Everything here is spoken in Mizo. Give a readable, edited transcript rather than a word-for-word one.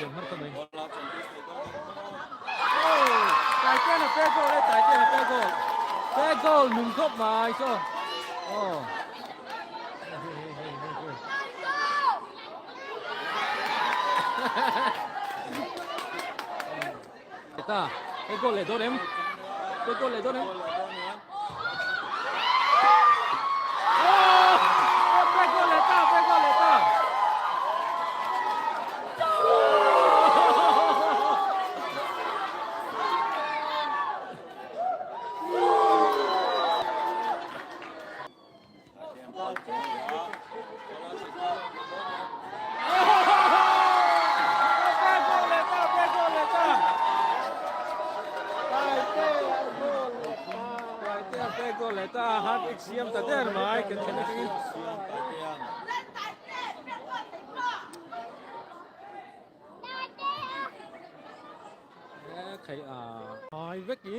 Thiam har ta mai. Taitean a pe goal e, Taitean a pe goal. Pe goal nung khawp mai chaw. Oh. Ta, pe goal leh dawn em? Pe goal leh dawn em? Oh! Pe goal leh ta, pe goal leh ta. Siam ta der mai kan thlen atangin. Khai a ai vek i.